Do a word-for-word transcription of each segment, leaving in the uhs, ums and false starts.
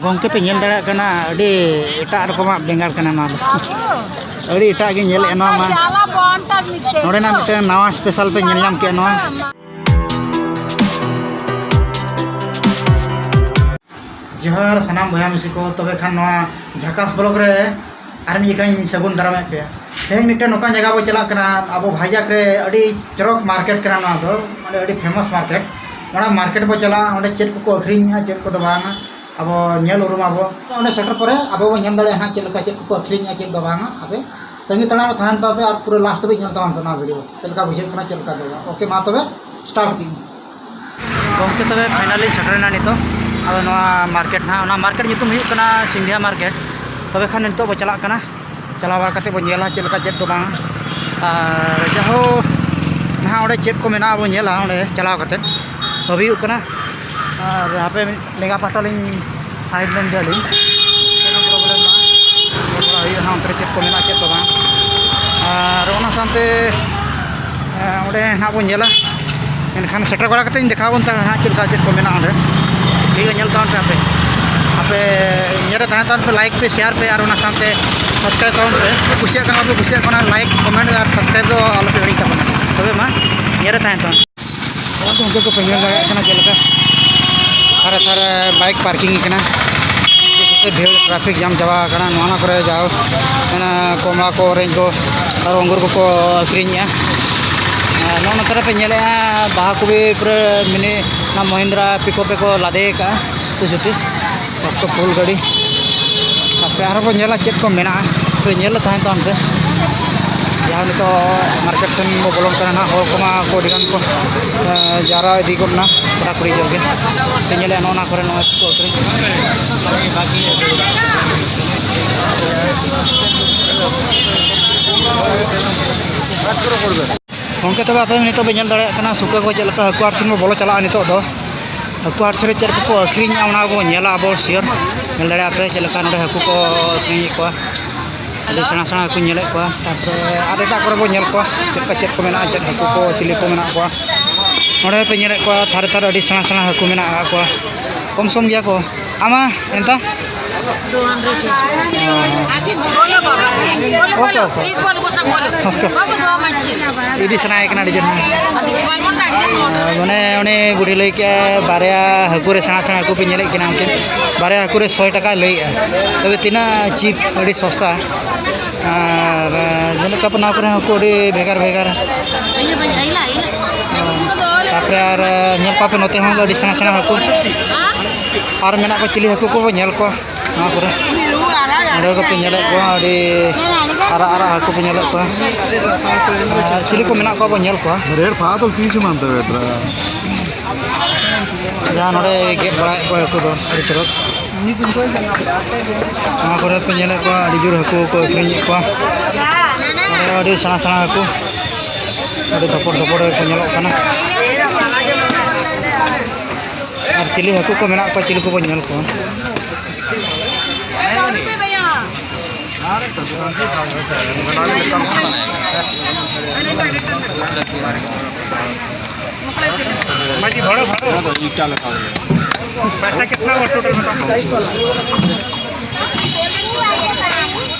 ᱜᱚᱝᱠᱮ ᱯᱮ ᱧᱮᱞ ᱫᱟᱲᱮᱭᱟᱜ ᱠᱟᱱᱟ, ᱟᱹᱰᱤ ᱮᱴᱟᱜ ᱨᱚᱠᱚᱢᱟᱜ ᱵᱮᱸᱜᱟᱲ ᱠᱟᱱᱟ ᱱᱚᱣᱟ ᱫᱚ᱾ ᱟᱹᱰᱤ ᱮᱴᱟᱜ ᱜᱮ ᱧᱮᱞᱮᱫᱼᱟ ᱱᱚᱣᱟ ᱢᱟ᱾ ᱱᱚᱰᱮᱱᱟᱜ ᱢᱤᱫᱴᱮᱱ ᱱᱟᱣᱟ ᱥᱯᱮᱥᱟᱞ ᱯᱮ ᱧᱮᱞ ᱧᱟᱢ ᱠᱮᱫᱼᱟ ᱱᱚᱣᱟ᱾ ᱡᱚᱦᱟᱨ ᱥᱟᱱᱟᱢ ᱵᱚᱭᱦᱟ ᱢᱤᱥᱤ ᱠᱚ, ᱛᱚᱵᱮ ᱠᱷᱟᱱ ᱱᱚᱣᱟ ᱡᱷᱟᱠᱟᱥ ᱵᱞᱚᱜ ᱨᱮ ᱟᱨ ᱢᱤᱫ ᱡᱚᱠᱷᱟᱧ ᱥᱟᱹᱜᱩᱱ ᱫᱟᱨᱟᱢᱮᱫ ᱯᱮᱭᱟ᱾ ᱛᱮᱦᱮᱧ ᱢᱤᱫᱴᱮᱱ ᱱᱚᱝᱠᱟᱱ ᱡᱟᱭᱜᱟ ᱵᱚ ᱪᱟᱞᱟᱜ ᱠᱟᱱᱟ, ᱟᱵᱚ ᱵᱷᱟᱭᱡᱟᱠ ᱨᱮ ᱟᱹᱰᱤ ᱪᱚᱨᱚᱠ ᱢᱟᱨᱠᱮᱴ ᱠᱟᱱᱟ ᱱᱚᱣᱟ ᱫᱚ, ᱢᱟᱱᱮ ᱟᱹᱰᱤ ᱯᱷᱮᱢᱟᱥ ᱢᱟᱨᱠᱮᱴ᱾ ᱚᱱᱟ ᱢᱟᱨᱠᱮᱴ ᱵᱚ ᱪᱟᱞᱟᱜᱼᱟ, ᱚᱸᱰᱮ ᱪᱮᱫ ᱠᱚᱠᱚ ᱟᱹᱠᱷᱨᱤᱧᱮᱜᱼᱟ, ᱪᱮᱫ ᱠᱚᱫᱚ ᱵᱟᱝᱟ, ᱟᱵᱚ ᱧᱮᱞ ᱩᱨᱩᱢᱟᱵᱚ᱾ ᱚᱸᱰᱮ ᱥᱮᱴᱮᱨ ᱯᱚᱨᱮ ᱟᱵᱚ ᱵᱚ ᱧᱮᱞ ᱫᱟᱲᱮᱭᱟᱜᱼᱟ ᱦᱟᱸᱜ ᱪᱮᱫ ᱞᱮᱠᱟ ᱪᱮᱫ ᱠᱚᱠᱚ ᱟᱹᱠᱷᱨᱤᱧᱮᱜᱼᱟ, ᱪᱮᱫ ᱫᱚ ᱵᱟᱝᱟ᱾ ᱟᱯᱮ ᱛᱟᱺᱜᱤ ᱛᱟᱲᱟᱜ ᱨᱮ ᱛᱟᱦᱮᱱ ᱛᱟᱵᱚᱱ ᱯᱮ ᱟᱨ ᱯᱩᱨᱟᱹ ᱞᱟᱥᱴ ᱫᱷᱟᱹᱵᱤᱡ ᱧᱮᱞ ᱛᱟᱵᱚᱱ ᱯᱮ ᱱᱚᱣᱟ ᱵᱷᱤᱰᱤᱭᱳ, ᱪᱮᱫ ᱞᱮᱠᱟ ᱵᱩᱡᱷᱟᱹᱜ ᱠᱟᱱᱟ, ᱪᱮᱫ ᱞᱮᱠᱟ ᱫᱚ ᱵᱟᱝ᱾ ᱳᱠᱮ, ᱢᱟ ᱛᱚᱵᱮ ᱥᱴᱟᱨᱴ ᱠᱮᱫ ᱜᱮ᱾ ᱜᱚᱢᱠᱮ, ᱛᱚᱵᱮ ᱯᱷᱟᱭᱱᱟᱞᱤ ᱥᱮᱴᱮᱨᱮᱱᱟ ᱱᱤᱛᱚᱜ ᱟᱫᱚ ᱱᱚᱣᱟ ᱢᱟᱨᱠᱮᱴ ᱱᱟᱦᱟᱜ᱾ ᱚᱱᱟ ᱢᱟᱨᱠᱮᱴ ᱧᱩᱛᱩᱢ ᱦᱩᱭᱩᱜ ᱠᱟᱱᱟ ᱥᱤᱝᱜᱷᱤᱭᱟ ᱢᱟᱨᱠᱮᱴ᱾ ᱛᱚᱵᱮ ᱠᱷᱟᱱ ᱱᱤᱛᱚᱜ ᱵᱚ ᱪᱟᱞᱟᱜ ᱠᱟᱱᱟ, ᱪᱟᱞᱟᱣ ᱵᱟᱲᱟ ᱠᱟᱛᱮ ᱵᱚ ᱧᱮᱞᱟ ᱪᱮᱫ ᱞᱮᱠᱟ ᱪᱮᱫ ᱫᱚ ᱵᱟᱝ᱾ ᱟᱨ ᱡᱟᱦᱳ ᱱᱟᱦᱟᱜ ᱚᱸᱰᱮ ᱪᱮᱫ ᱠᱚ ᱢᱮᱱᱟᱜᱼᱟ ᱵᱚ ᱧᱮᱞᱟ ᱚᱸᱰᱮ ᱪᱟᱞᱟᱣ ᱠᱟᱛᱮ᱾ ᱛᱚᱵᱮ ᱦᱩᱭᱩᱜ ᱠᱟᱱᱟ ᱟᱨ ᱦᱟᱯᱮ ᱢᱤᱫ ᱞᱮᱸᱜᱟ ᱯᱟᱦᱴᱟ ᱞᱤᱧ ᱥᱟᱭᱤᱰ ᱞᱮᱱ ᱜᱮᱭᱟᱞᱤᱧ, ᱪᱮᱫ ᱦᱚᱸ ᱯᱨᱚᱵᱞᱮᱢ ᱵᱟᱝ᱾ ᱧᱮᱞ ᱵᱟᱲᱟ ᱦᱩᱭᱩᱜᱼᱟ ᱱᱟᱦᱟᱜ ᱚᱱᱛᱮ ᱨᱮ ᱪᱮᱫ ᱠᱚ ᱢᱮᱱᱟᱜᱼᱟ, ᱪᱮᱫ ᱠᱚ ᱵᱟᱝ᱾ ᱟᱨ ᱚᱱᱟ ᱥᱟᱶᱛᱮ, ᱮᱸ, ᱚᱸᱰᱮ ᱱᱟᱦᱟᱜ ᱵᱚᱱ ᱧᱮᱞᱟ, ᱢᱮᱱᱠᱷᱟᱱ ᱥᱮᱴᱮᱨ ᱵᱟᱲᱟ ᱠᱟᱛᱮ ᱤᱧ ᱫᱮᱠᱷᱟᱣ ᱟᱵᱚᱱ ᱠᱟᱱᱟ ᱱᱟᱦᱟᱜ ᱪᱮᱫ ᱞᱮᱠᱟ ᱪᱮᱫ ᱠᱚ ᱢᱮᱱᱟᱜᱼᱟ ᱚᱸᱰᱮ᱾ ᱴᱷᱤᱠ ᱜᱮᱭᱟ, ᱧᱮᱞ ᱛᱟᱵᱚᱱ ᱯᱮ ᱟᱯᱮ, ᱟᱯᱮ ᱧᱮᱞ ᱨᱮ ᱛᱟᱦᱮᱸ ᱛᱟᱵᱚᱱ ᱯᱮ, ᱞᱟᱭᱤᱠ ᱯᱮ, ᱥᱮᱭᱟᱨ ᱯᱮ ᱟᱨ ᱚᱱᱟ ᱥᱟᱶᱛᱮ ᱥᱟᱵᱥᱠᱨᱟᱭᱤᱵ ᱛᱟᱵᱚᱱ ᱯᱮ᱾ ᱠᱩᱥᱤᱭᱟᱜ ᱠᱟᱱᱟ ᱯᱮ, ᱠᱩᱥᱤᱭᱟᱜ ᱠᱟᱱᱟ, ᱞᱟᱭᱤᱠ, ᱠᱚᱢᱮᱱᱴ ᱟᱨ ᱥᱟᱵᱥᱠᱨᱟᱭᱤᱵ ᱫᱚ ᱟᱞᱚ ᱯᱮ ᱦᱤᱲᱤᱧ ᱛᱟᱵᱚᱱᱟ᱾ ᱛᱚᱵᱮ ᱢᱟ, ᱧᱮᱞ ᱨᱮ ᱛᱟᱦᱮᱸ ᱛᱟᱵᱚᱱ᱾ ᱱᱚᱣᱟ ᱫᱚ ᱜᱚᱢᱠᱮ ᱠᱚ ᱯᱮ ᱧᱮᱞ ᱫᱟᱲᱮᱭᱟᱜ ᱠᱟᱱᱟ ᱪᱮᱫ ᱞᱮᱠᱟ ᱛᱷᱟᱨᱮ ᱛᱷᱟᱨᱮ ᱵᱟᱭᱤᱠ ᱯᱟᱨᱠᱤᱝ ᱠᱟᱱᱟ᱾ ᱵᱷᱤᱲ, ᱴᱨᱟᱯᱷᱤᱠ ᱡᱟᱢ ᱪᱟᱵᱟ ᱟᱠᱟᱱᱟ᱾ ᱱᱚᱣᱟ ᱠᱚᱨᱮ ᱡᱟᱣ ᱚᱱᱟ ᱠᱚᱢᱞᱟ ᱠᱚ, ᱚᱨᱮᱧᱡᱽ ᱠᱚ ᱟᱨ ᱟᱝᱜᱩᱨ ᱠᱚᱠᱚ ᱟᱹᱠᱷᱨᱤᱧᱮᱜᱼᱟ᱾ ᱟᱨ ᱱᱚᱜᱼᱚ ᱱᱚᱛᱮ ᱨᱮᱯᱮ ᱧᱮᱞᱮᱜᱼᱟ ᱵᱟᱦᱟ ᱠᱚᱵᱤ ᱯᱩᱨᱟᱹ ᱢᱤᱱᱤ, ᱚᱱᱟ ᱢᱚᱦᱤᱱᱫᱨᱟ ᱯᱤᱠᱚᱯ ᱨᱮᱠᱚ ᱞᱟᱫᱮ ᱟᱠᱟᱫᱼᱟ᱾ ᱥᱩᱡᱩᱠᱤ ᱚᱠᱛᱚ ᱯᱷᱩᱞ ᱜᱟᱹᱰᱤ᱾ ᱟᱯᱮ ᱟᱨᱦᱚᱸ ᱵᱚᱱ ᱧᱮᱞᱟ ᱪᱮᱫ ᱠᱚ ᱢᱮᱱᱟᱜᱼᱟ, ᱛᱚ ᱧᱮᱞ ᱞᱮ ᱛᱟᱦᱮᱸ ᱛᱟᱵᱚᱱ ᱯᱮ᱾ ᱡᱟᱦᱟᱸ ᱱᱤᱛᱚᱜ ᱢᱟᱨᱠᱮᱴ ᱥᱮᱱ ᱵᱚ ᱵᱚᱞᱚᱱ ᱠᱟᱱᱟ ᱱᱟᱦᱟᱜ, ᱦᱚᱲ ᱠᱚᱢᱟ ᱠᱚ ᱟᱹᱰᱤ ᱜᱟᱱ ᱠᱚ, ᱮᱸ, ᱡᱟᱣᱨᱟ ᱤᱫᱤ ᱜᱚᱫ ᱮᱱᱟ, ᱠᱚᱲᱟ ᱠᱩᱲᱤ ᱡᱚᱛᱚ ᱜᱮ᱾ ᱯᱮ ᱧᱮᱞᱮᱜᱼᱟ ᱱᱚᱜᱼᱚ ᱱᱚᱣᱟ ᱠᱚᱨᱮ ᱱᱚᱜᱼᱚᱭ ᱠᱚ ᱟᱹᱠᱷᱨᱤᱧ᱾ ᱜᱚᱢᱠᱮ, ᱛᱚᱵᱮ ᱟᱯᱮ ᱱᱤᱛᱚᱜ ᱯᱮ ᱧᱮᱞ ᱫᱟᱲᱮᱭᱟᱜ ᱠᱟᱱᱟ ᱥᱩᱠᱟᱹ ᱠᱚ ᱪᱮᱫ ᱞᱮᱠᱟ ᱦᱟᱹᱠᱩ ᱟᱲᱟᱜ ᱥᱮᱱ ᱵᱚ ᱵᱚᱞᱚ ᱪᱟᱞᱟᱜᱼᱟ ᱱᱤᱛᱚᱜ ᱫᱚ᱾ ᱦᱟᱹᱠᱩ ᱦᱟᱴ ᱥᱮᱫ ᱨᱮ ᱪᱮᱫ ᱠᱚᱠᱚ ᱟᱹᱠᱷᱨᱤᱧᱮᱜᱼᱟ, ᱚᱱᱟ ᱠᱚᱵᱚᱱ ᱧᱮᱞᱟ ᱟᱵᱚ ᱥᱤᱭᱳᱨ᱾ ᱧᱮᱞ ᱫᱟᱲᱮᱭᱟᱜᱼᱟ ᱯᱮ ᱪᱮᱫ ᱞᱮᱠᱟ ᱱᱚᱰᱮ ᱦᱟᱹᱠᱩ ᱠᱚ ᱟᱹᱠᱷᱨᱤᱧᱮᱫ ᱠᱚᱣᱟ᱾ ᱟᱹᱰᱤ ᱥᱮᱬᱟ ᱥᱮᱬᱟ ᱦᱟᱹᱠᱩᱧ ᱧᱮᱞᱮᱫ ᱠᱚᱣᱟ᱾ ᱛᱟᱨᱯᱚᱨᱮ ᱟᱨ ᱮᱴᱟᱜ ᱠᱚᱨᱮ ᱵᱚᱱ ᱧᱮᱞ ᱠᱚᱣᱟ ᱪᱮᱫ ᱞᱮᱠᱟ ᱪᱮᱫ ᱠᱚ ᱢᱮᱱᱟᱜᱼᱟ, ᱪᱮᱫ ᱦᱟᱹᱠᱩ ᱠᱚ ᱪᱤᱞᱤ ᱠᱚ ᱢᱮᱱᱟᱜ ᱠᱚᱣᱟ᱾ ᱱᱚᱰᱮ ᱯᱮ ᱧᱮᱞᱮᱫ ᱠᱚᱣᱟ ᱛᱷᱟᱨᱮ ᱛᱷᱟᱨᱮ ᱟᱹᱰᱤ ᱥᱮᱬᱟ ᱥᱮᱬᱟ ᱦᱟᱹᱠᱩ ᱢᱮᱱᱟᱜ ᱟᱠᱟᱫ ᱠᱚᱣᱟ᱾ ᱠᱚᱢ ᱥᱚᱢ ᱜᱮᱭᱟ ᱠᱚ᱾ ᱟᱢᱟ ᱮᱱᱛᱟ? ᱫᱩ ᱦᱟᱱᱰᱨᱮᱰ᱾ ᱦᱮᱸ, ᱦᱮᱸ᱾ ᱵᱚᱞᱚ ᱵᱟᱵᱟ, ᱵᱚᱞᱚ, ᱳᱠᱮ, ᱵᱚᱞᱚ, ᱳᱠᱮ᱾ ᱤᱠ ᱵᱚᱞ ᱠᱚ ᱥᱟᱵ ᱵᱚᱞᱚ᱾ ᱳᱠᱮ᱾ ᱵᱟᱵᱩ ᱫᱚ ᱢᱟᱱᱪᱤ᱾ ᱤᱫᱤ ᱥᱟᱱᱟᱭᱮ ᱠᱟᱱᱟ ᱟᱹᱰᱤ ᱡᱳᱨ ᱦᱟᱸᱜ᱾ ᱟᱫᱚ ᱪᱷᱚᱭ ᱜᱷᱚᱱᱴᱟ ᱟᱹᱰᱤ ᱡᱳᱨ ᱢᱚᱱᱮ᱾ ᱟᱨ ᱢᱟᱱᱮ ᱩᱱᱤ ᱵᱩᱰᱷᱤ ᱞᱟᱹᱭ ᱠᱮᱜᱼᱟ, ᱵᱟᱨᱭᱟ ᱦᱟᱹᱠᱩ ᱨᱮ ᱥᱮᱬᱟ ᱥᱮᱬᱟ ᱦᱟᱹᱠᱩ ᱯᱮ ᱧᱮᱞᱮᱫ ᱠᱤᱱᱟ ᱩᱱᱠᱤᱱ, ᱵᱟᱨᱭᱟ ᱦᱟᱹᱠᱩ ᱨᱮ ᱥᱚᱭ ᱴᱟᱠᱟᱭ ᱞᱟᱹᱭᱮᱜᱼᱟ᱾ ᱛᱚᱵᱮ ᱛᱤᱱᱟᱹᱜ ᱪᱤᱯ, ᱟᱹᱰᱤ ᱥᱚᱥᱛᱟ᱾ ᱟᱨ, ᱟᱨ ᱧᱮᱞᱮᱫ ᱠᱚᱣᱟ ᱯᱮ ᱱᱚᱣᱟ ᱠᱚᱨᱮ ᱦᱚᱸ ᱦᱟᱹᱠᱩ ᱟᱹᱰᱤ ᱵᱷᱮᱜᱟᱨ ᱵᱷᱮᱜᱟᱨ᱾ ᱛᱟᱨᱯᱚᱨᱮ ᱟᱨ ᱧᱮᱞ ᱠᱚᱣᱟ ᱯᱮ ᱱᱚᱛᱮ ᱦᱚᱸ ᱟᱹᱰᱤ ᱥᱮᱬᱟ ᱥᱮᱬᱟ ᱦᱟᱹᱠᱩ᱾ ᱟᱨ ᱢᱮᱱᱟᱜ ᱠᱚᱣᱟ ᱪᱤᱞᱤ ᱦᱟᱹᱠᱩ ᱠᱚᱵᱚ ᱧᱮᱞ ᱠᱚᱣᱟ ᱱᱚᱣᱟ ᱠᱚᱨᱮ᱾ ᱱᱚᱸᱰᱮ ᱠᱚᱯᱮ ᱧᱮᱞᱮᱫ ᱠᱚᱣᱟ, ᱟᱹᱰᱤ ᱟᱨᱟᱜ ᱟᱨᱟᱜ ᱦᱟᱹᱠᱩ ᱯᱮ ᱧᱮᱞᱮᱫ ᱠᱚᱣᱟ᱾ ᱟᱨ ᱪᱤᱞᱤ ᱠᱚ ᱢᱮᱱᱟᱜ ᱠᱚᱣᱟ ᱵᱚ ᱧᱮᱞ ᱠᱚᱣᱟ᱾ ರೇಟ್ ಪಾತಲ್ ತೀಸಿ ಮಂತ ಬೇಟ್ರ. ᱡᱟᱦᱟᱸ ᱱᱚᱰᱮ ᱜᱮᱫ ᱵᱟᱲᱟᱭᱮᱫ ᱠᱚᱣᱟ ᱦᱟᱹᱠᱩ ᱫᱚ ᱟᱹᱰᱤ ᱪᱚᱨᱚᱠ᱾ ᱱᱚᱣᱟ ᱠᱚᱨᱮ ᱯᱮ ᱧᱮᱞᱮᱫ ᱠᱚᱣᱟ ᱟᱹᱰᱤ ᱡᱳᱨ ᱦᱟᱹᱠᱩ ᱠᱚ ᱟᱹᱠᱷᱨᱤᱧᱮᱫ ᱠᱚᱣᱟ᱾ ᱱᱚᱰᱮ ᱟᱹᱰᱤ ᱥᱮᱬᱟ ᱥᱮᱬᱟ ᱦᱟᱹᱠᱩ ᱟᱹᱰᱤ ᱫᱷᱚᱯᱚᱲ ᱫᱷᱚᱯᱚᱲ ᱜᱮᱠᱚ ᱧᱮᱞᱚᱜ ᱠᱟᱱᱟ᱾ ᱟᱨ ᱪᱤᱞᱤ ᱦᱟᱹᱠᱩ ᱠᱚ ᱢᱮᱱᱟᱜ ᱠᱚᱣᱟ, ᱪᱤᱞᱤ ᱠᱚᱵᱚᱱ ᱧᱮᱞ ᱠᱚᱣᱟ? भाई जी, भाड़ा, भाड़ा। पैसा कितना हुआ टोटल, बताओ।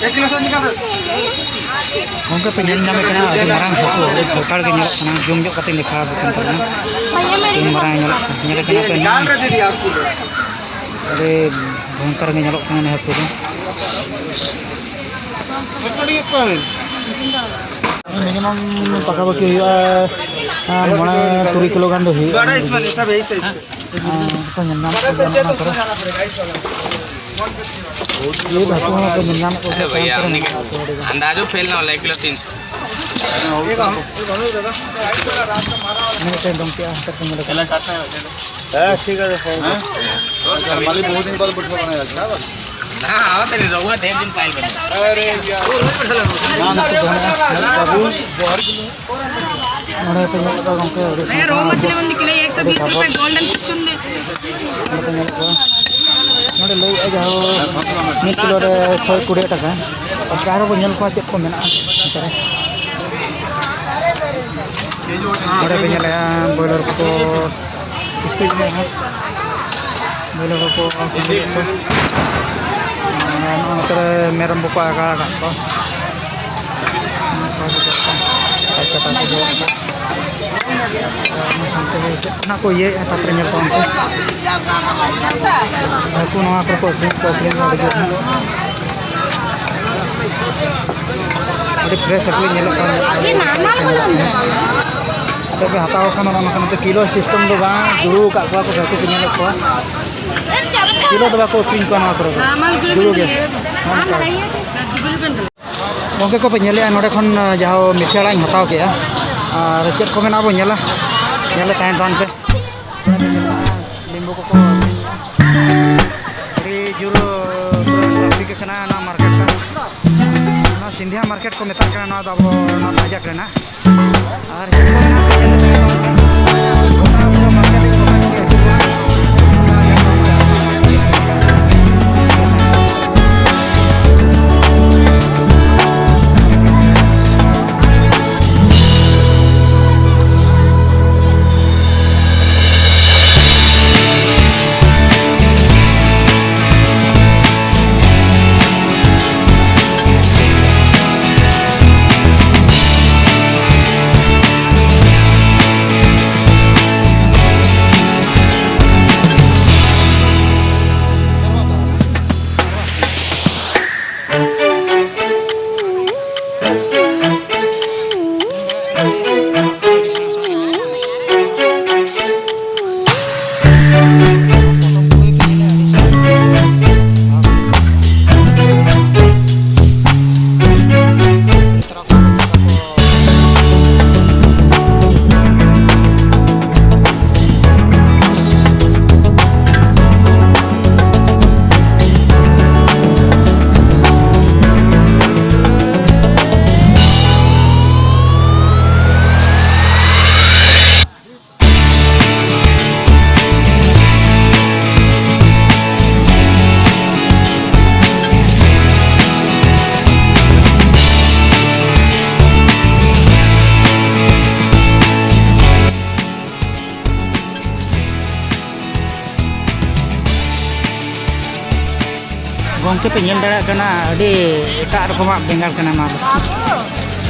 ᱜᱚᱝᱠᱮ ᱯᱮ ᱧᱮᱞ ᱧᱟᱢᱮ ᱠᱟᱱᱟ, ᱟᱹᱰᱤ ᱢᱟᱨᱟᱝ ᱦᱟᱹᱠᱩ, ᱟᱹᱰᱤ ᱵᱷᱚᱠᱟᱲ ᱜᱮ ᱧᱮᱞᱚᱜ ᱠᱟᱱᱟ, ᱡᱩᱢ ᱧᱚᱜ ᱠᱟᱛᱮ ᱫᱮᱠᱷᱟᱣ ᱟᱯᱮ ᱠᱟᱱ ᱛᱟᱵᱚᱱᱟ᱾ ᱟᱹᱰᱤ ᱢᱟᱨᱟᱝ ᱧᱮᱞᱚᱜ ᱠᱟᱱᱟ, ᱧᱮᱞ ᱠᱟᱱᱟ ᱯᱮ ᱱᱚᱣᱟ? ᱟᱹᱰᱤ ᱵᱷᱚᱭᱚᱝᱠᱚᱨ ᱜᱮ ᱧᱮᱞᱚᱜ ᱠᱟᱱᱟ ᱱᱩᱭ ᱦᱟᱹᱠᱩ ᱫᱚ᱾ ᱢᱤᱱᱤᱢᱟᱢ ᱯᱟᱠᱟᱯᱟᱠᱤ ᱦᱩᱭᱩᱜᱼᱟ, ᱟᱸ, ᱢᱚᱬᱮ ᱛᱩᱨᱩᱭ ᱠᱤᱞᱳ ᱜᱟᱱ ᱫᱚ ᱦᱩᱭᱩᱜᱼᱟ᱾ ᱟᱸ, ᱠᱚ ᱧᱮᱞ ᱧᱟᱢᱚᱜ ᱠᱟᱱ ᱜᱮᱭᱟ ᱚᱱᱟ ᱠᱚᱨᱮ᱾ ᱡᱤᱞ ᱦᱟᱹᱠᱩ ᱦᱚᱸ ᱠᱚ ᱧᱮᱞ ᱧᱟᱢᱚᱜ ᱠᱟᱱ ᱜᱮᱭᱟ᱾ ᱟᱱᱫᱟᱡᱚ ᱯᱷᱮᱞ ᱱᱟ ᱦᱚᱞᱮ ᱠᱤᱞᱳ ᱛᱤᱱᱥᱚ᱾ ᱢᱤᱫᱴᱮᱱ ᱜᱚᱢᱠᱮ ᱦᱟᱱᱛᱮ ᱠᱷᱚᱱ ᱱᱚᱰᱮ ᱠᱷᱚᱱ᱾ ᱦᱮᱸ, ᱴᱷᱤᱠ ᱟᱪᱷᱮ, ᱯᱷᱳᱱ ᱠᱚᱨ᱾ ᱟᱪᱪᱷᱟ, ᱢᱟᱹᱞᱤ ᱵᱚᱦᱩᱛ ᱫᱤᱱ ᱵᱟᱫ ᱵᱩᱴᱷᱟᱹ ᱵᱟᱲᱟᱭᱟ, ᱟᱪᱪᱷᱟ, ᱵᱟᱝ? ᱦᱮᱸ, ᱟᱣᱟ ᱛᱮ ᱨᱚᱜᱩ ᱛᱮ ᱫᱤᱱ ᱯᱟᱭᱞ ᱵᱟᱱᱟ᱾ ᱟᱨᱮ ᱭᱟᱨ᱾ ᱱᱚᱣᱟ ᱱᱩᱠᱩ ᱫᱚ ᱦᱟᱸᱜ ᱵᱟᱹᱵᱩ᱾ ᱱᱚᱰᱮ ᱯᱮ ᱧᱮᱞ ᱠᱚᱣᱟ ᱜᱚᱢᱠᱮ, ᱟᱹᱰᱤ ᱥᱟᱱᱛᱟᱲ ᱦᱚᱯᱚᱱ, ᱟᱹᱰᱤ ᱰᱷᱟᱵᱚᱜ᱾ ᱱᱚᱰᱮ ᱯᱮ ᱧᱮᱞ ᱠᱚᱣᱟ᱾ ᱱᱚᱰᱮ ᱞᱟᱹᱭᱮᱫᱼᱟ ᱡᱟᱦᱳ ᱢᱤᱫ ᱠᱤᱞᱳ ᱨᱮ ᱥᱚᱭ ᱠᱩᱲᱤ ᱴᱟᱠᱟ᱾ ᱛᱟᱨᱯᱚᱨᱮ ᱟᱨᱦᱚᱸ ᱵᱚᱱ ᱧᱮᱞ ᱠᱚᱣᱟ ᱪᱮᱫ ᱠᱚ ᱢᱮᱱᱟᱜᱼᱟ ᱱᱚᱛᱮ ᱨᱮ᱾ ᱱᱚᱰᱮ ᱯᱮ ᱧᱮᱞᱮᱫᱼᱟ ᱵᱚᱭᱞᱟᱨ ᱠᱚ ᱥᱠᱩᱡ ᱢᱮ ᱦᱟᱸᱜ᱾ ᱵᱚᱭᱞᱟᱨ ᱠᱚᱠᱚ ᱟᱹᱠᱷᱨᱤᱧᱮᱫ ᱠᱚᱣᱟ᱾ ᱟᱨ ᱱᱚᱜᱼᱚ ᱱᱚᱛᱮ ᱨᱮ ᱢᱮᱨᱚᱢ ᱠᱚᱠᱚ ᱟᱠᱟ ᱟᱠᱟᱫ ᱠᱚᱣᱟ᱾ ᱟᱡ ᱠᱟᱴᱟ ᱠᱚ ᱡᱚᱜ ᱠᱟᱱᱟ᱾ ᱟᱨ ᱚᱱᱟ ᱥᱟᱶᱛᱮ ᱪᱮᱫ ᱠᱚ ᱱᱟᱜ ᱠᱚ ᱤᱭᱟᱹᱭᱮᱫᱼᱟ, ᱛᱟᱨᱯᱚᱨᱮ ᱧᱮᱞ ᱛᱟᱵᱚᱱ ᱯᱮ᱾ ᱦᱟᱹᱠᱩ ᱱᱚᱣᱟ ᱠᱚᱨᱮ ᱠᱚ ᱟᱹᱠᱷᱨᱤᱧ ᱠᱚ ᱟᱹᱠᱷᱨᱤᱧ ᱟᱹᱰᱤ ᱡᱳᱨ ᱱᱟᱜ᱾ ᱟᱹᱰᱤ fresh ᱦᱟᱹᱠᱩ ᱧᱮᱞᱚᱜ ᱠᱟᱱᱟ᱾ ᱛᱚᱵᱮ ᱦᱟᱛᱟᱣ ᱠᱷᱟᱱ ᱫᱚ ᱱᱚᱜᱼᱚ ᱱᱚᱝᱠᱟ ᱱᱚᱛᱮ ᱠᱤᱞᱳ system ᱫᱚ ᱵᱟᱝ, ᱡᱩᱲᱩ ᱟᱠᱟᱫ ᱠᱚᱣᱟ ᱠᱚ, ᱦᱟᱹᱠᱩ ᱠᱚ ᱧᱮᱞᱮᱫ ᱠᱚᱣᱟ᱾ ᱠᱤᱞᱳ ᱫᱚ ᱵᱟᱠᱚ ᱟᱹᱠᱷᱨᱤᱧ ᱠᱚᱣᱟ ᱱᱚᱣᱟ ᱠᱚᱨᱮ ᱫᱚ, ᱡᱩᱲᱩ ᱜᱮ᱾ ᱱᱚᱜᱼᱚ ᱱᱚᱝᱠᱟ᱾ ᱜᱚᱢᱠᱮ ᱠᱚᱯᱮ ᱧᱮᱞᱮᱫᱼᱟ, ᱱᱚᱰᱮ ᱠᱷᱚᱱ ᱡᱟᱦᱟᱸ ᱢᱤᱴᱷᱤ ᱟᱲᱟᱜ ᱤᱧ ᱦᱟᱛᱟᱣ ᱠᱮᱫᱼᱟ, ᱟᱨ ᱪᱮᱫ ᱠᱚ ᱢᱮᱱᱟᱜᱼᱟ ᱵᱚ ᱧᱮᱞᱟ, ᱧᱮᱞᱮ ᱛᱟᱦᱮᱱ ᱛᱟᱵᱚᱱ ᱯᱮ᱾ ᱞᱤᱢᱵᱩ ᱠᱚᱠᱚ ᱟᱹᱠᱷᱨᱤᱧᱮᱫᱼᱟ᱾ ᱟᱹᱰᱤ ᱡᱳᱨ ᱯᱩᱨᱟᱹ traffic ᱟᱠᱟᱱᱟ ᱱᱚᱣᱟ market ᱨᱮ᱾ ᱱᱚᱣᱟ ᱥᱤᱱᱫᱷᱤᱭᱟ market ᱠᱚ ᱢᱮᱛᱟᱜ ᱠᱟᱱᱟ, ᱱᱚᱣᱟ ᱫᱚ ᱟᱵᱚ ᱱᱚᱣᱟ ᱵᱟᱡᱟᱨ ᱨᱮᱱᱟᱜ᱾ ᱟᱨ ᱪᱮᱫ ᱠᱚ ᱢᱮᱱᱟᱜ ᱛᱟᱵᱚᱱᱟ? ᱜᱚᱝᱠᱮ ᱯᱮ ᱧᱮᱞ ᱫᱟᱲᱮᱭᱟᱜ ᱠᱟᱱᱟ, ᱟᱹᱰᱤ ᱮᱴᱟᱜ ᱨᱚᱠᱚᱢᱟᱜ ᱵᱮᱸᱜᱟᱲ ᱠᱟᱱᱟ ᱱᱚᱣᱟ ᱫᱚ᱾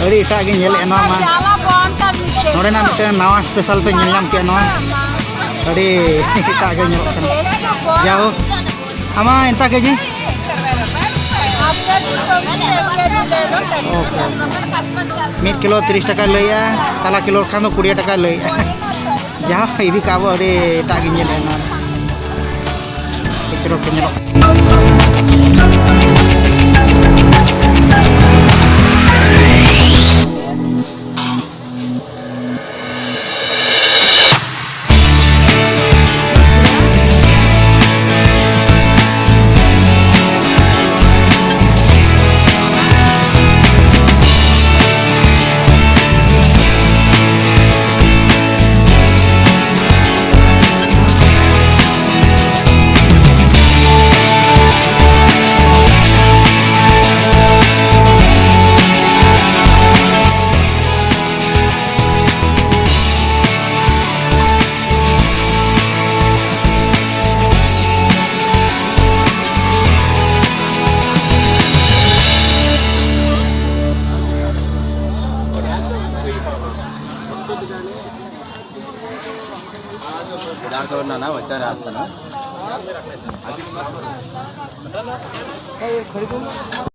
ᱟᱹᱰᱤ ᱮᱴᱟᱜ ᱜᱮ ᱧᱮᱞᱮᱫᱼᱟ ᱱᱚᱣᱟ ᱢᱟ᱾ ᱱᱚᱰᱮᱱᱟᱜ ᱢᱤᱫᱴᱮᱱ ᱱᱟᱣᱟ ᱥᱯᱮᱥᱟᱞ ᱯᱮ ᱧᱮᱞ ᱧᱟᱢ ᱠᱮᱫᱼᱟ ᱱᱚᱣᱟ᱾ ᱟᱹᱰᱤ ᱮᱴᱟᱜ ᱜᱮ ᱧᱮᱞᱚᱜ ᱠᱟᱱᱟ᱾ ᱡᱟᱭᱦᱳᱠ, ᱟᱢᱟ ᱮᱱᱛᱟ ᱠᱮᱡᱤ? ᱢᱤᱫ ᱠᱤᱞᱳ ᱛᱤᱨᱤᱥ ᱴᱟᱠᱟᱭ ᱞᱟᱹᱭᱮᱜᱼᱟ, ᱛᱟᱞᱟ ᱠᱤᱞᱳ ᱠᱷᱟᱱ ᱫᱚ ᱠᱩᱲᱤ ᱴᱟᱠᱟᱭ ᱞᱟᱹᱭᱮᱜᱼᱟ᱾ ᱡᱟᱦᱟᱸ ᱤᱫᱤ ᱠᱟᱜ ᱟᱵᱚ ᱟᱹᱰᱤ ᱮᱴᱟᱜ ᱜᱮ ᱧᱮᱞᱮᱜᱼᱟ ᱱᱚᱣᱟ᱾ ᱟᱹᱰᱤ ᱪᱚᱨᱚᱠ ᱜᱮ ᱧᱮᱞᱚᱜ ᱠᱟᱱᱟ᱾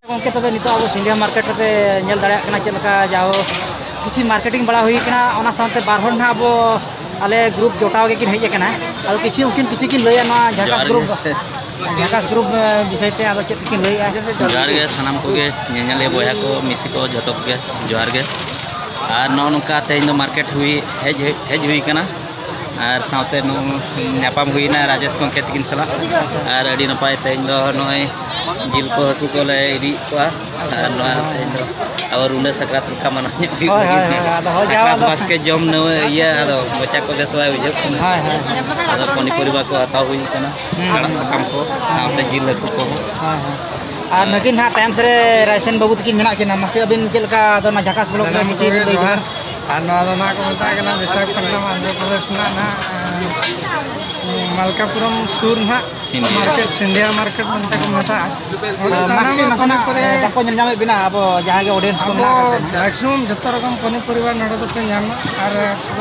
ᱜᱚᱝᱠᱮ, ᱛᱚᱵᱮ ᱱᱤᱛᱚᱜ ᱟᱵᱚ ᱥᱤᱸᱜᱷᱟᱹ ᱢᱟᱨᱠᱮᱴ ᱨᱮᱯᱮ ᱧᱮᱞ ᱫᱟᱲᱮᱭᱟᱜ ᱠᱟᱱᱟ ᱪᱮᱫ ᱞᱮᱠᱟ ᱡᱟᱣ ᱠᱤᱪᱷᱩ ᱢᱟᱨᱠᱮᱴᱤᱝ ᱵᱟᱲᱟ ᱦᱩᱭ ᱠᱟᱱᱟ, ᱚᱱᱟ ᱥᱟᱶᱛᱮ ᱵᱟᱨ ᱦᱚᱲ ᱱᱟᱦᱟᱜ ᱟᱵᱚ ᱟᱞᱮ ᱜᱨᱩᱯ ᱡᱚᱴᱟᱣ ᱜᱮᱠᱤᱱ ᱦᱮᱡ ᱟᱠᱟᱱᱟ᱾ ᱟᱫᱚ ᱠᱤᱪᱷᱩ ᱩᱱᱠᱤᱱ ᱠᱤᱪᱷᱩ ᱠᱤᱱ ᱞᱟᱹᱭᱟ ᱱᱚᱣᱟ ᱡᱷᱟᱠᱟᱥ ᱡᱚᱦᱟᱨ ᱜᱮ᱾ ᱜᱨᱩᱯ, ᱡᱷᱟᱠᱟᱥ ᱜᱨᱩᱯ, ᱮ, ᱵᱤᱥᱚᱭ ᱛᱮ ᱟᱫᱚ ᱪᱮᱫ ᱠᱤᱱ ᱞᱟᱹᱭᱟ? ᱡᱚᱦᱟᱨ ᱜᱮ ᱥᱟᱱᱟᱢ ᱠᱚᱜᱮ ᱧᱮᱧᱮᱞᱤᱭᱟᱹ ᱵᱚᱭᱦᱟ ᱠᱚ, ᱢᱤᱥᱤ ᱠᱚ, ᱡᱷᱚᱛᱚ ᱠᱚᱜᱮ ᱡᱚᱦᱟᱨ ᱜᱮ᱾ ᱟᱨ ᱱᱚᱜᱼᱚ ᱱᱚᱝᱠᱟ ᱛᱮᱦᱮᱧ ᱫᱚ ᱢᱟᱨᱠᱮᱴ ᱦᱩᱭ, ᱦᱮᱡ, ᱦᱮᱡ, ᱦᱮᱡ ᱦᱩᱭ ᱠᱟᱱᱟ᱾ ᱟᱨ ᱥᱟᱶᱛᱮ ᱱᱚᱜᱼᱚᱭ ᱧᱟᱯᱟᱢ ᱦᱩᱭᱱᱟ ᱨᱟᱡᱮᱥ ᱜᱚᱢᱠᱮ ᱛᱟᱹᱠᱤᱱ ᱥᱟᱞᱟᱜ᱾ ᱟᱨ ᱟᱹᱰᱤ ᱱᱟᱯᱟᱭ ᱛᱮᱦᱮᱧ ᱫᱚ ᱱᱚᱜᱼᱚᱭ ᱡᱤᱞ ᱠᱚ ᱦᱟᱹᱠᱩ ᱠᱚᱞᱮ ᱤᱫᱤᱭᱮᱫ ᱠᱚᱣᱟ᱾ ᱟᱨ ᱱᱚᱣᱟ ᱛᱮᱦᱮᱧ ᱫᱚ ᱟᱵᱚ ᱨᱩᱸᱰᱟᱹ ᱥᱟᱠᱨᱟᱛ ᱞᱮᱠᱟ ᱢᱟᱱᱟᱣ ᱧᱚᱜ ᱦᱩᱭᱩᱜ ᱦᱳᱭ, ᱦᱳᱭ, ᱞᱟᱹᱜᱤᱫ ᱛᱮ᱾ ᱦᱳᱭ, ᱟᱫᱚ ᱦᱳᱭ, ᱡᱟᱣ ᱥᱟᱠᱨᱟᱛ ᱟᱫᱚ ᱵᱟᱥᱠᱮ ᱡᱚᱢ ᱱᱟᱹᱣᱟᱹ ᱤᱭᱟᱹ ᱟᱫᱚ ᱢᱚᱪᱟ ᱠᱚ ᱵᱮᱥ ᱵᱟᱭ ᱵᱩᱡᱷᱟᱹᱜ ᱠᱟᱱᱟ᱾ ᱦᱳᱭ, ᱦᱳᱭ, ᱦᱳᱭ᱾ ᱟᱫᱚ ᱯᱚᱱᱤᱯᱚᱨᱤᱵᱟ ᱠᱚ ᱦᱟᱛᱟᱣ ᱦᱩᱭ ᱠᱟᱱᱟ, ᱦᱩᱸ, ᱟᱲᱟᱜ ᱦᱩᱸ᱾ ᱥᱟᱠᱟᱢ ᱠᱚ, ᱥᱟᱶᱛᱮ ᱡᱤᱞ ᱦᱟᱹᱠᱩ ᱠᱚᱦᱚᱸ᱾ ᱦᱳᱭ, ᱦᱳᱭ᱾ ᱟᱨ ᱱᱩᱠᱤᱱ ᱦᱟᱸᱜ ᱛᱟᱭᱚᱢ ᱥᱮᱫ ᱨᱮ ᱨᱟᱭᱥᱮᱱ ᱵᱟᱹᱵᱩ ᱛᱟᱹᱠᱤᱱ ᱢᱮᱱᱟᱜ ᱠᱤᱱᱟ, ᱢᱟᱥᱮ ᱟᱹᱵᱤᱱ ᱪᱮᱫ ᱞᱮᱠᱟ ᱟᱫᱚ ᱚᱱᱟ ᱡᱷᱟᱠᱟᱥ ᱵᱞᱚᱠ ᱨᱮ ᱥᱟᱱᱟᱢ ᱠᱤᱪᱷᱩ ᱠᱚᱜᱮ ᱞᱟᱹᱭ ᱡᱚᱦᱟᱨ᱾ ᱵᱤᱱ? ᱟᱨ ᱱᱚᱣᱟ ᱫᱚ ᱱᱟᱦᱟᱜ ᱠᱚ ᱢᱮᱛᱟᱜ ᱠᱟᱱᱟ ᱵᱤᱥᱟᱠᱷᱟᱯᱟᱴᱱᱟᱢ, ᱟᱱᱫᱷᱨᱚ ᱯᱨᱚᱫᱮᱥ ᱨᱮᱱᱟᱜ ᱱᱟᱦᱟᱜ, ᱮᱸ, ᱢᱟᱞᱠᱟᱯᱩᱨᱟᱢ ᱥᱩᱨ ᱱᱟᱦᱟᱜ ᱥᱤᱱᱰᱤᱭᱟ᱾ ᱢᱟᱨᱠᱮᱴ, ᱥᱤᱱᱰᱤᱭᱟ ᱢᱟᱨᱠᱮᱴ ᱢᱮᱱᱛᱮ ᱠᱚ ᱢᱮᱛᱟᱜᱼᱟ᱾ ᱚᱸᱰᱮ ᱱᱟᱥᱮ ᱥᱟᱱᱟᱢᱟᱜ ᱱᱟᱥᱮᱱᱟᱜ ᱯᱚᱱᱤᱯᱚᱨᱤ ᱵᱟᱠᱚ ᱧᱮᱞ ᱧᱟᱢᱮᱫ ᱵᱮᱱᱟ, ᱟᱵᱚ ᱡᱟᱦᱟᱸ ᱜᱮ audience ᱠᱚ ᱟᱵᱚ ᱢᱮᱱᱟᱜ ᱟᱠᱟᱫ ᱵᱚᱱᱟ᱾ Maximum ᱡᱚᱛᱚ ᱨᱚᱠᱚᱢ ᱯᱚᱱᱤᱯᱚᱨᱤ ᱱᱚᱰᱮ ᱫᱚᱯᱮ ᱧᱟᱢᱟ ᱟᱨ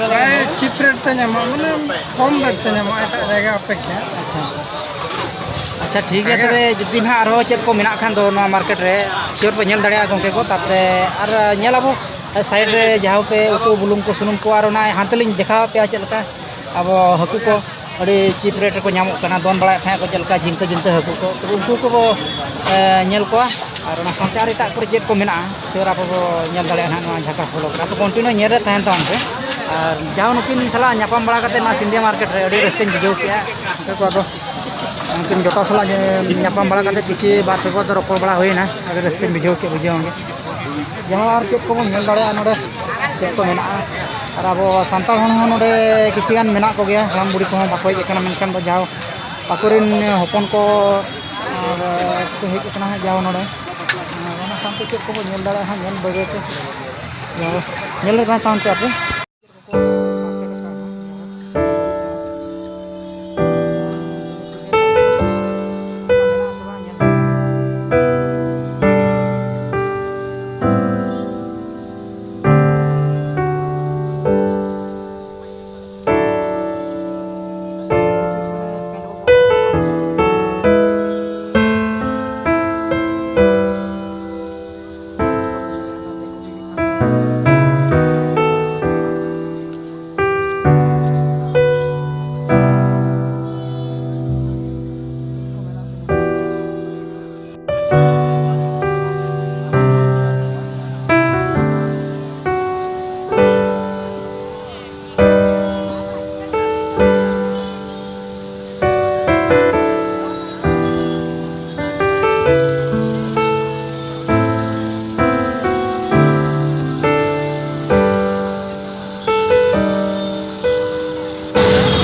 ᱯᱨᱟᱭ cheap rate ᱛᱮ ᱧᱟᱢᱚᱜᱼᱟ, ᱢᱟᱱᱮ ᱠᱚᱢ rate ᱛᱮ ᱧᱟᱢᱚᱜᱼᱟ ᱮᱴᱟᱜ ᱡᱟᱭᱜᱟ ᱚᱯᱮᱠᱷᱟ᱾ ᱟᱪᱪᱷᱟ, ᱟᱪᱪᱷᱟ᱾ ᱟᱪᱪᱷᱟ, ᱴᱷᱤᱠ ᱜᱮᱭᱟ᱾ ᱟᱜᱮ ᱛᱚᱵᱮ ᱡᱩᱫᱤ ᱱᱟᱦᱟᱜ ᱟᱨᱦᱚᱸ ᱪᱮᱫ ᱠᱚ ᱢᱮᱱᱟᱜ ᱠᱷᱟᱱ ᱫᱚ ᱱᱚᱣᱟ ᱢᱟᱨᱠᱮᱴ ᱨᱮ sure ᱯᱮ ᱧᱮᱞ ᱫᱟᱲᱮᱭᱟᱜᱼᱟ ᱜᱚᱢᱠᱮ ᱠᱚ᱾ ᱛᱟᱯᱚᱨᱮ ᱟᱨ ᱧᱮᱞ ᱟᱵᱚ side ᱨᱮ ᱡᱟᱦᱟᱸ ᱯᱮ ᱩᱛᱩ ᱵᱩᱞᱩᱝ ᱠᱚ, ᱥᱩᱱᱩᱢ ᱠᱚ, ᱟᱨ ᱚᱱᱟ ᱦᱟᱱᱛᱮ ᱞᱤᱧ ᱫᱮᱠᱷᱟᱣ ᱟᱯᱮᱭᱟ ᱪᱮᱫ ᱞᱮᱠᱟ ᱟᱵᱚ ᱦᱟᱹᱠᱩ ᱠᱚ ᱟᱹᱰᱤ cheap rate ᱨᱮᱠᱚ ᱧᱟᱢᱚᱜ ᱠᱟᱱᱟ, ᱫᱚᱱ ᱵᱟᱲᱟᱭᱮᱫ ᱛᱟᱦᱮᱸᱫ ᱠᱚ ᱪᱮᱫ ᱞᱮᱠᱟ ᱡᱤᱱᱠᱟᱹ ᱡᱤᱱᱠᱟᱹ ᱦᱟᱹᱠᱩ ᱠᱚ, ᱛᱚᱵᱮ ᱩᱱᱠᱩ ᱠᱚᱵᱚ, ᱮ, ᱧᱮᱞ ᱠᱚᱣᱟ᱾ ᱟᱨ ᱚᱱᱟ ᱥᱟᱶᱛᱮ ᱟᱨ ᱮᱴᱟᱜ ᱠᱚᱨᱮ ᱪᱮᱫ ᱠᱚ ᱢᱮᱱᱟᱜᱼᱟ, sure ᱟᱯᱮ ᱵᱚ ᱧᱮᱞ ᱫᱟᱲᱮᱭᱟᱜᱼᱟ ᱱᱟᱦᱟᱜ ᱱᱚᱣᱟ ᱡᱷᱟᱠᱟᱥ vlog ᱨᱮ᱾ ᱟᱯᱮ continue ᱧᱮᱞ ᱨᱮ ᱛᱟᱦᱮᱱ ᱛᱟᱵᱚᱱ ᱯᱮ᱾ ᱟᱨ ᱡᱟᱦᱟᱸ ᱱᱩᱠᱤᱱ ᱥᱟᱞᱟᱜ ᱧᱟᱯᱟᱢ ᱵᱟᱲᱟ ᱠᱟᱛᱮ ᱱᱚᱣᱟ ᱥᱤᱱᱰᱤᱭᱟ ᱢᱟᱨᱠᱮᱴ ᱨᱮ ᱟᱹᱰᱤ ᱨᱟᱹᱥᱠᱟᱹᱧ ᱵᱩᱡᱷᱟᱹᱣ ᱠᱮᱜᱼᱟ᱾ ᱟᱯᱮ ᱠᱚᱣᱟᱜ ᱫᱚ ᱩᱱᱠᱤᱱ ᱡᱚᱴᱟᱣ ᱥᱟᱞᱟᱜ ᱧᱟᱯᱟᱢ ᱵᱟᱲᱟ ᱠᱟᱛᱮ ᱠᱤᱪᱷᱩ ᱵᱟᱨ ᱯᱮ ᱯᱚᱫ ᱨᱚᱯᱚᱲ ᱵᱟᱲᱟ ᱦᱩᱭᱱᱟ, ᱟᱹᱰᱤ ᱨᱟᱹᱥᱠᱟᱹᱧ ᱵᱩᱡᱷᱟᱹᱣ ᱠᱮᱫ, ᱵᱩᱡᱷᱟᱹᱣ ᱜᱮ᱾ ᱡᱟᱦᱟᱸ ᱟᱨ ᱪᱮᱫ ᱠᱚᱵᱚᱱ ᱧᱮᱞ ᱫᱟᱲᱮᱭᱟᱜᱼᱟ ᱱᱚᱰᱮ, ᱪᱮᱫ ᱠᱚ ᱢᱮᱱᱟᱜᱼᱟ᱾ ᱟᱨ ᱟᱵᱚ ᱥᱟᱱᱛᱟᱲ ᱦᱚᱲ ᱦᱚᱸ ᱱᱚᱰᱮ ᱠᱤᱪᱷᱩ ᱜᱟᱱ ᱢᱮᱱᱟᱜ ᱠᱚᱜᱮᱭᱟ, ᱦᱟᱲᱟᱢ ᱵᱩᱲᱦᱤ ᱠᱚᱦᱚᱸ ᱵᱟᱠᱚ ᱦᱮᱡ ᱟᱠᱟᱱᱟ, ᱢᱮᱱᱠᱷᱟᱱ ᱫᱚ ᱡᱟᱦᱟᱸ ᱟᱠᱚᱨᱮᱱ ᱦᱚᱯᱚᱱ ᱠᱚ ᱟᱨ ᱠᱚ ᱦᱮᱡ ᱟᱠᱟᱱᱟ ᱦᱟᱸᱜ ᱡᱟᱦᱟᱸ ᱱᱚᱰᱮ᱾ ᱟᱨ ᱚᱱᱟ ᱥᱟᱶᱛᱮ ᱪᱮᱫ ᱠᱚᱵᱚᱱ ᱧᱮᱞ ᱫᱟᱲᱮᱭᱟᱜᱼᱟ ᱦᱟᱸᱜ, ᱧᱮᱞ ᱵᱟᱹᱭ ᱵᱟᱹᱭ ᱛᱮ᱾ ᱡᱟᱦᱟᱸ ᱧᱮᱞ ᱞᱮᱠᱷᱟᱱ ᱛᱟᱦᱮᱱ ᱯᱮ ᱟᱯᱮ᱾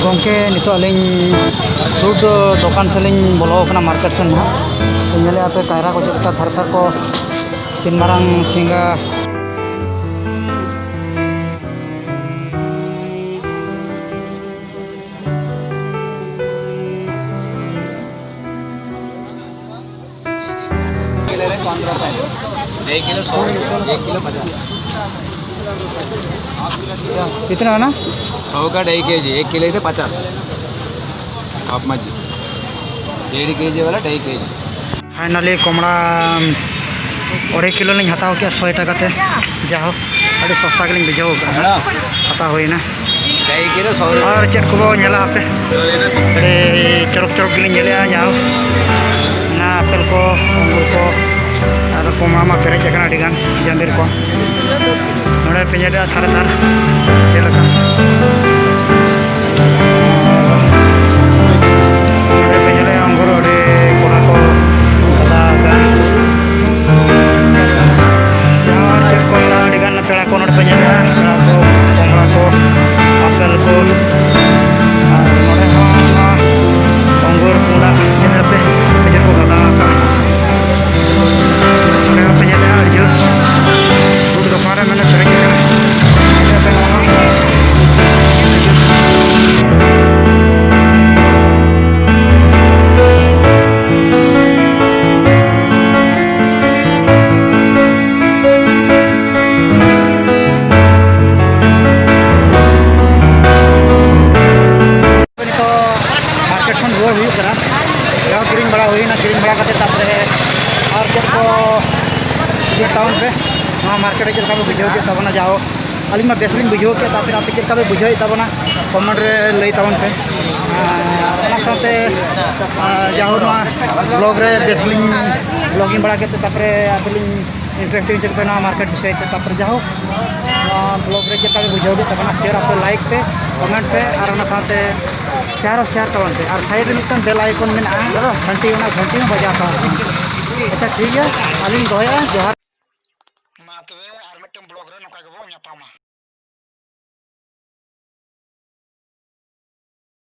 ᱜᱚᱢᱠᱮ, ᱱᱤᱛᱚᱜ ᱟᱹᱞᱤᱧ fruit ᱫᱚᱠᱟᱱ ᱥᱮᱫ ᱞᱤᱧ ᱵᱚᱞᱚ ᱟᱠᱟᱱᱟ, market ᱥᱮᱫ ᱱᱟᱦᱟᱜ᱾ ᱛᱚ, ᱧᱮᱞᱮᱫᱼᱟ ᱯᱮ ᱠᱟᱭᱨᱟ ᱠᱚ ᱪᱮᱫ ᱞᱮᱠᱟ ᱛᱷᱟᱨ ᱛᱷᱟᱨ ᱠᱚ ᱛᱤᱱ ᱢᱟᱨᱟᱝ ᱥᱤᱸᱜᱟ᱾ एक किलो सौ, एक किलो पचास। कितना है ना? सौ का ढाई केजी, एक किलो थे पचास। आप मत जी, डेढ़ केजी वाला ढाई केजी। फाइनली ᱠᱚᱢᱲᱟ ᱚᱲᱟᱭ ᱠᱤᱞᱳ ᱞᱤᱧ ᱦᱟᱛᱟᱣ ᱠᱮᱫᱼᱟ ᱥᱚᱭ ᱴᱟᱠᱟ ᱛᱮ᱾ ᱡᱟᱭᱦᱳᱠ, ᱟᱹᱰᱤ ᱥᱚᱥᱛᱟ ᱜᱮᱞᱤᱧ ᱵᱩᱡᱷᱟᱹᱣ ᱠᱮᱫᱼᱟ᱾ ᱦᱟᱛᱟᱣ ᱦᱩᱭᱱᱟ᱾ ᱟᱨ ᱪᱮᱫ ᱠᱚᱵᱚ ᱧᱮᱞᱟ ᱦᱟᱯᱮ? ᱟᱹᱰᱤ ᱪᱚᱨᱚᱠ ᱪᱚᱨᱚᱠ ᱜᱮᱞᱤᱧ ᱧᱮᱞᱮᱜᱼᱟ, ᱡᱟᱭᱦᱳᱠ᱾ ᱚᱱᱟ ᱟᱯᱮᱞ ᱠᱚ, ᱟᱝᱜᱩᱨ ᱠᱚ, ᱟᱨ ᱠᱚᱢᱲᱟ ᱢᱟ ᱯᱮᱨᱮᱡ ᱟᱠᱟᱱᱟ ᱟᱹᱰᱤ ᱜᱟᱱ ᱡᱟᱸᱫᱮᱨ ᱠᱚ᱾ ᱱᱚᱰᱮ ᱯᱮ ᱧᱮᱞᱮᱜᱼᱟ ᱛᱷᱟᱨᱮ ᱛᱷᱟᱨ ᱪᱮᱫ ᱞᱮᱠᱟ᱾ ᱱᱚᱰᱮ ᱯᱮ ᱧᱮᱞᱮᱜᱼᱟ ᱟᱝᱜᱩᱨ ᱟᱹᱰᱤ ᱠᱚᱲᱟ ᱠᱚ ᱠᱟᱫᱟ ᱟᱠᱟᱫ᱾ ᱟᱨ ᱪᱮᱫ ᱠᱚ ᱢᱮᱱᱟᱜᱼᱟ, ᱟᱹᱰᱤ ᱜᱟᱱ ᱯᱮᱲᱟ ᱠᱚ ᱱᱚᱰᱮ ᱯᱮ ᱧᱮᱞᱮᱜᱼᱟ, ᱯᱮᱲᱟ ᱠᱚ, ᱠᱚᱢᱲᱟ ᱠᱚ, ᱟᱯᱮᱞ ᱠᱚ, ᱟᱨ ᱱᱚᱰᱮ ᱦᱚᱸ ᱱᱚᱣᱟ ᱟᱝᱜᱩᱨ ᱯᱩᱸᱰᱟᱜ ᱧᱮᱞ ᱯᱮ, ᱠᱷᱤᱡᱩᱨ ᱠᱚ ᱜᱟᱫᱟ ᱟᱠᱟᱫ᱾ ᱱᱚᱰᱮ ᱦᱚᱸ ᱯᱮ ᱧᱮᱞᱮᱜᱼᱟ, ᱟᱹᱰᱤ ᱡᱳᱨ ᱵᱩᱴ ᱫᱚᱠᱟᱱ ᱨᱮ ᱢᱮᱱᱟᱜ ᱯᱮᱨᱮᱡ ᱟᱠᱟᱱᱟ᱾ ᱧᱮᱞ ᱯᱮ ᱱᱚᱣᱟ ᱦᱚᱸ᱾ ᱱᱤᱛᱚᱜ ᱢᱟᱨᱠᱮᱴ ᱠᱷᱚᱱ ᱨᱩᱣᱟᱹᱲ ᱦᱩᱭᱩᱜ ᱠᱟᱱᱟ᱾ ᱡᱟᱦᱟᱸ ᱠᱤᱨᱤᱧ ᱵᱟᱲᱟ ᱦᱩᱭᱱᱟ, ᱠᱤᱨᱤᱧ ᱵᱟᱲᱟ ᱠᱟᱛᱮ ᱛᱟᱨᱯᱚᱨᱮ ᱟᱨ ᱪᱮᱫ ᱠᱚ ᱤᱫᱤ ᱛᱟᱵᱚᱱ ᱯᱮ, ᱱᱚᱣᱟ ᱢᱟᱨᱠᱮᱴ ᱨᱮ ᱪᱮᱫ ᱞᱮᱠᱟ ᱯᱮ ᱵᱩᱡᱷᱟᱹᱣ ᱠᱮᱫ ᱛᱟᱵᱚᱱᱟ? ᱡᱟᱦᱳ, ᱟᱹᱞᱤᱧ ᱢᱟ ᱵᱮᱥ ᱞᱤᱧ ᱵᱩᱡᱷᱟᱹᱣ ᱠᱮᱫ, ᱛᱟᱨᱯᱚᱨᱮ ᱟᱯᱮ ᱪᱮᱫ ᱞᱮᱠᱟ ᱯᱮ ᱵᱩᱡᱷᱟᱹᱣᱮᱫ ᱛᱟᱵᱚᱱᱟ ᱠᱚᱢᱮᱱᱴ ᱨᱮ ᱞᱟᱹᱭ ᱛᱟᱵᱚᱱ ᱯᱮ᱾ ᱟᱨ ᱚᱱᱟ ᱥᱟᱶᱛᱮ ᱟᱨ ᱡᱟᱦᱳ, ᱱᱚᱣᱟ ᱵᱞᱚᱜ ᱨᱮ ᱵᱮᱥ ᱞᱤᱧ ᱵᱞᱚᱜᱤᱝ ᱵᱟᱲᱟ ᱠᱮᱫ ᱛᱮ ᱛᱟᱨᱯᱚᱨᱮ ᱟᱯᱮ ᱞᱤᱧ ᱤᱱᱴᱟᱨᱮᱥᱴ ᱦᱚᱪᱚ ᱠᱮᱫ ᱯᱮ ᱱᱚᱣᱟ ᱢᱟᱨᱠᱮᱴ ᱵᱤᱥᱚᱭ ᱛᱮ᱾ ᱛᱟᱨᱯᱚᱨᱮ ᱡᱟᱦᱳ, ᱱᱚᱣᱟ ᱵᱞᱚᱜ ᱨᱮ ᱪᱮᱫ ᱞᱮᱠᱟ ᱯᱮ ᱵᱩᱡᱷᱟᱹᱣ ᱠᱮᱫ ᱛᱟᱵᱚᱱᱟ, ᱥᱮᱭᱟᱨ ᱟᱯᱮ, ᱞᱟᱭᱤᱠ ᱯᱮ, ᱠᱚᱢᱮᱱᱴ ᱯᱮ, ᱟᱨ ᱚᱱᱟ ᱥᱟᱶᱛᱮ ᱥᱮᱭᱟᱨ ᱦᱚᱸ ᱥᱮᱭᱟᱨ ᱛᱟᱵᱚᱱ ᱯᱮ᱾ ᱟᱨ ᱥᱟᱭᱤᱰ ᱨᱮ ᱢᱤᱫᱴᱟᱝ ᱵᱮᱞ ᱟᱭᱠᱚᱱ ᱢᱮᱱᱟᱜᱼᱟ, ᱜᱷᱟᱱᱴᱤ, ᱚᱱᱟ ᱜᱷᱟᱱᱴᱤ ᱦᱚᱸ ᱵᱟᱡᱟᱣ ᱛᱟᱵᱚᱱ ᱯᱮ᱾ ᱟᱪᱪᱷᱟ, ᱴᱷᱤᱠ ᱜᱮᱭᱟ, ᱟᱹᱞᱤᱧ ᱫᱚᱦᱚᱭᱮᱫᱼᱟ, ᱡᱚᱦᱟᱨ᱾ ᱢᱟ ᱛᱚᱵᱮ, ᱟᱨ ᱢᱤᱫᱴᱟᱝ ᱵᱞᱚᱜ ᱨᱮ ᱱᱚᱝᱠᱟ ᱜᱮᱵᱚᱱ ᱧᱟᱯᱟᱢᱟ᱾